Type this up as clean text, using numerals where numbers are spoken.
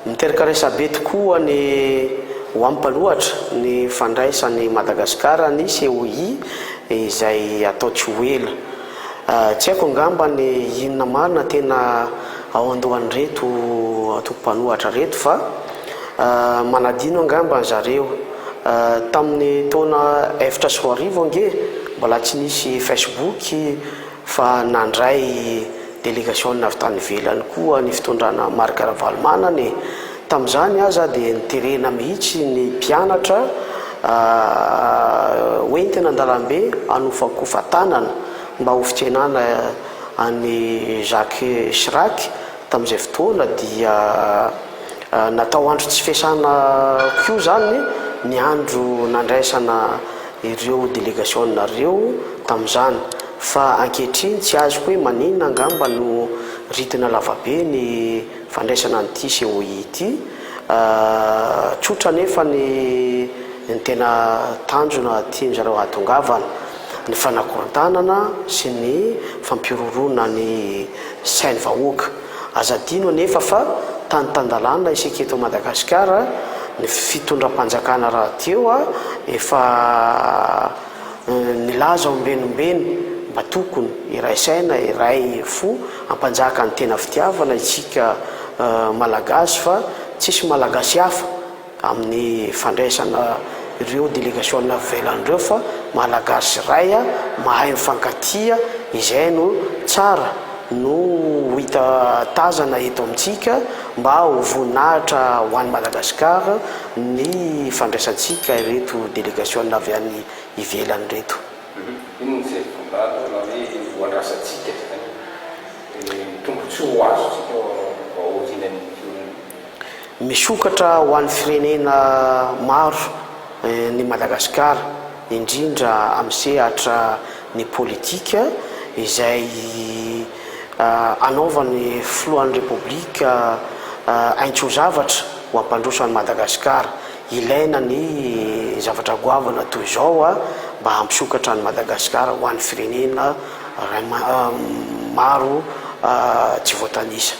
Miteraka resabe tokoa ny ho an'ny mpanohatra ny fandraisan'i Madagasikara ny COI izay atao tsy ho ela. Tsy haiko angamba ny inona marina tena ao andohan'ireto antoko mpanohatra ireto fa manadino angamba zareo. Tamin'ny taona 2004 ange mbola tsy nisy Facebook fa nandray delegasiona avy tany ivelany koa ny fitondrana Marc Ravalomanana e! Tamin'izany aza dia niterena mihitsy ny mpianatra hoentina an-dalambe hanofakofa tanana mba ho fitsenana an'i Jacques Chirac. Tamin'izay fotoana dia natao andro tsy fiasana koa izany ny andro nandraisana ireo delegasiona ireo tamin'izany. Fa ankehitriny tsy azoko hoe maninona angamba no ritina lavabe ny fandraisana an'ity COI ity. Tsotra anefa ny ny tena tanjona tian-dry zareo hahatongavana, ny fanakorontanana sy ny fampihorohoroana ny sain'ny vahoaka. Aza adino anefa fa tany tan-dalàna isika eto Madagasikara, ny fitondram-panjakana rahateo efa Nilaza ombenombeny mba tokony hiray saina, hiray fo, hampanjaka ny tena fitiavana isika Malagasy fa tsisy Malagasy hafa amin'ny fandraisana ireo delegasiona avy ivelany ireo fa Malagasy iray mahay mifankatia, izay no tsara no ho hita tazana eto amintsika mba ho voninahitra ho an'i Madagasikara ny fandraisantsika ireto delegasiona avy any ivelany ireto. Inona izay voninahitra na hoe ho andrasantsika izany, ny tombontsoa ho azontsika aorianan'iny fihaonana iny? Misokatra ho an'ny firenena maro ny Madagasikara, indrindra amin'ny sehatra ny politika izay anaovan'ny filohan'ny Repoblika haintso-zavatra ho hampandroso an'i Madagasikara. Ilaina ny zavatra goavana toy izao mba hampisokatra an'i Madagasikara ho an'ny firenena maro tsy voatanisa.